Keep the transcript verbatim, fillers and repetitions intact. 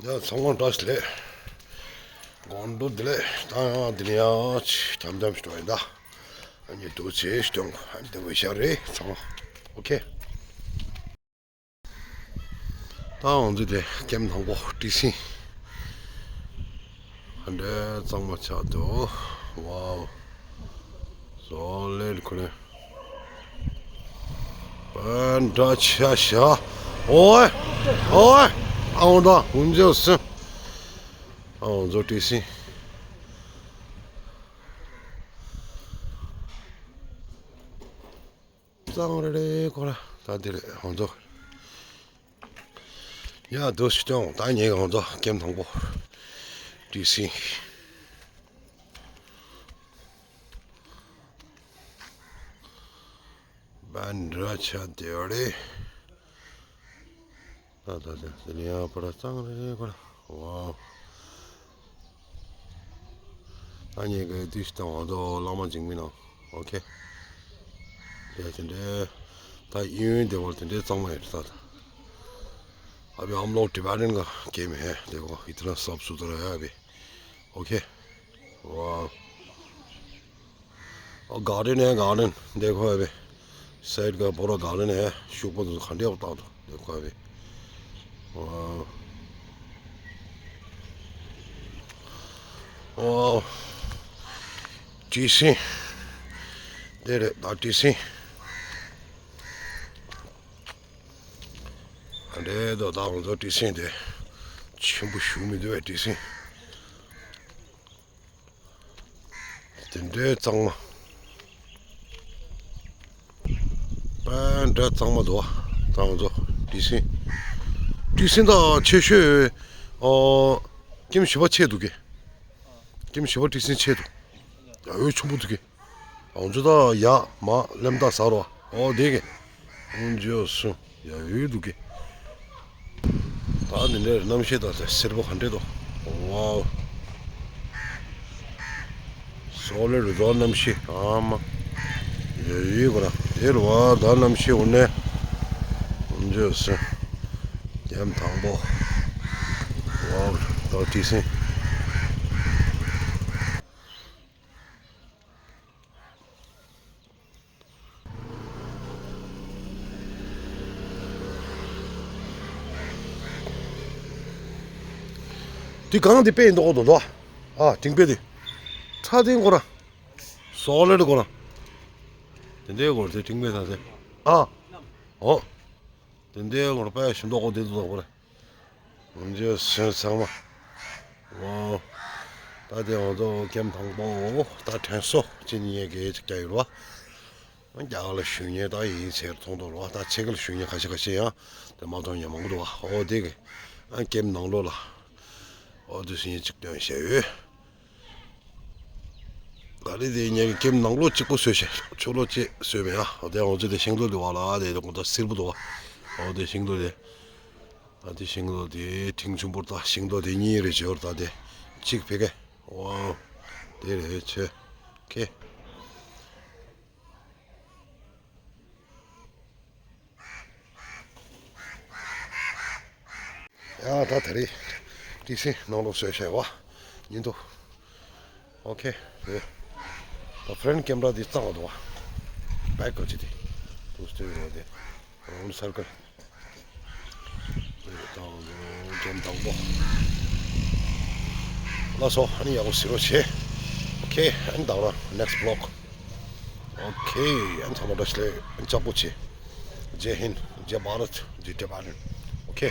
ཡ་ཚང་མ་བཀྲ་ཤིས་བདེ་ལེགས། དགོང་དྲོ་བདེ་ལེགས། ད་ཡང་འདི་ནས་ཡང་འཆམ་འཆམ་ཞིག་འགྲོ་ཡིན་ད། ཨ་ནི་འདུག་ཆེ་ཞིག་འདུག་ཨ་ནི་འདི་བས་ཤ་རེད་ཚང་མ། ཨོ་ཁེ། ད་ང་ཚོ་དེ་ཀེམ་དང་པོ་ཊི་སིན། ཧ་འདྲེ་གཙང་མ་ཆགས་འདུག་ཝའོ། བཟོ་ལེར་ཁོ་རེ། པན་ཏྲ་ཆ་ཤ། ཨོའི། ཨོའི། ཨའོ་ད་ཧུམ་ཇོ་སི། ཨའོ་ཛོ་ཊི་སིན། གཙང་རེ་རེ་ཁོ་ར། ད་དེ་རེད་ཧོང་ཚོ། ཡ་དུ་སི་ཀྱང་ད་ཉེ་གང་ཚོ་ཀེམ་དང་པོ། ཊི་སིན། པན་ཏྲ་ཆ་དེ་རེད། ད་ད་ད་དེ་ལ་ཡང་པ་ར་གཙང་རེ་རེ་ཁོ་ར། ཝའོ། ད་ངས་གི་དུས་ཤི་དང་བང་དོ་བླ་མ་འཇིགས་མིན་ནང་། ཨོ་ཁེ། དེ་དེ་འདྲའི་ད་ཨིན་ཡུན་དེ་བོར་དེ་འདྲའི་གཙང་མ་ཡོད་ད་ད། अभी हम लोग टिबेटन का गेम है। देखो इतना साफ सुथरा है अभी। ओके। वाह। और गार्डन है, गार्डन। देखो अभी साइड का पूरा गार्डन है। शुक्र तो खंडे होता तो देखो अभी। वाह। ཨོ། ཊི་སིན། དེ་རེད་ད་ཊི་སིན། ཨ་འདྲེ་དོ་ད་ང་ཚོ་ཊི་སིན་དེ་ཆེན་པོ་ཞུ་མི་འདུག་བས་ཊི་སིན། དེ་འདྲའི་གཙང་མ། པན་ཏྲ་གཙང་མ་འདུག་བ། ད་ང་ཚོ་ཊི་སིན། ཊི་སིན་ད་ཆེ་ཤོས། ཨོ། ཀེམ་བཞི་པ་ཆེ་འདུག་གི། ཀེམ་བཞི་པ་ཊི་སིན་ཆེ་འདུག་ཡ་འོས་ཆུང་པོ་འདུག་གི། ཨང་ཚོ་ད་ཡ་མ་ལེམ་ད་ཟ་རོ། ཨོ་དེ་གི། ཨང་ཚོ་སུ། ཡ་འོས་འདུག་གི། ད་འདི་འདྲའི་གནམ་གཤིས་ད་ལྟ་སེར་པོ་ག་འདྲས་འདུག་ཝའོ། སོ་ལེ་རི་ཛོར་གནམ་གཤིས་ཨ་མ། ཡ་འོས་གོ་ར་དེ་རུ་བ་ད་གནམ་གཤིས་འོ་ནས། ཨང་ཚོ་སུ། ཀེམ་དང་པོ། ཝའོ། ད་ཊི་སིན། དེ་གང་དེ་དཔེ་ཡིན་མདོག་མདོག་འདུག་ཨ་དྲིང་དཔེ་དེ། ཚ་དེ་ཁོ་ར། སོ་ལེ་རི་ཁོ་ར། དེ་འདྲའི་ཁོ་ར་དེ་དྲིང་དཔེ་ད་དེ། ཨ། ཨོ། དེ་འདྲའི་ཁོ་ར་དཔེ་ཞིམ་མདོག་ཁོ་དེ་འདུག་ཁོ་ར། འཇོ་སོན་ཚང་མ། ཨོ། ད་དེ་ང་ཚོ་ཀེམ་དང་པོ་ད་དྲན་གསོ་ཅི་ནི་ཡེ་གེ་ཅིག་ཀྱང་ཡོད་ར། རྒྱ་གར་ལ་ཞུ་ཉེ་ད་ཡིན་ཚེར་མཐོང་དོ་ར་ད་ཚེ་གལ་ཞུ་ཉེ་ཁ་ཤས་ཁ་ཤས་ཡང་དེ་མ་མཐོང་ཉེ་མང་པོ་འདུག་བ། ཨོ་དེ་གི་ཨ་ཀེམ་ནང་ལོགས་ལ་ཨོ་དེ་སུ་ཡིན་ཅིག་སྟོན་བཤད་ཡོད། ག་རེ་དེ་ཉེ་གི་ཀེམ་ནང་ལོགས་གཅིག་པོ་བཟོས་བཤད་ཆུ་ལོགས་གཅིག་བཟོས་མེད་ཨ། ཨོ་དེ་ང་ཚོ་དེ་ཤིང་ལོགས་འདུག་བ་ལ་དེ་དེ་ཁོང་ད་སིལ་བུ་འདུག་བ། ཨོ་དེ་ཤིང་ལོགས་དེ། ད་དེ་ཤིང་ལོ་དེ་ཁྲིང་ཆུང་པོར་ད་ཤིང་ལོ་དེ་གཉིས་རེ་བྱེད་པར་ད་དེ་གཅིག་ཕེ་གེ། ཝའོ། དེ་རེ་ཆེ། ཁེ། ཡ་ད་ད་རེད། ཊི་སིན་ནང་ལོགས་བཟོས་བྱས་བ། ཉིན་དུ། ཨོ་ཁེ། ད་ཕྲན་ཊི་ཀེམ་ར་དེ་གཙང་བ་འདུག་བ། བེག་ག་ཅི་དེ། དུ་སྟོན་རོ་དེ། རོན་སར་ཀལ། དང་ཀེམ་དང་པོ། ལགས་སོ་ཨ་ནི་ཡག་པོ་ཟེར་རོགས་བྱེད། ཨོ་ཁེ་ཨ་ནི་དང་ར་ནེག་སི་བི་ལོག་ཨོ་ཁེ་ཨ་ནི་ཚང་མ་བཀྲ་ཤིས་བདེ་ལེགས། ཨ་ནི་ལྕགས་པོ་ཆེ། ཇེ་ཧིན། ཇེ་བྷ་རད། ཇེ་ཊི་བྷ་རད། ཨོ་ཁེ།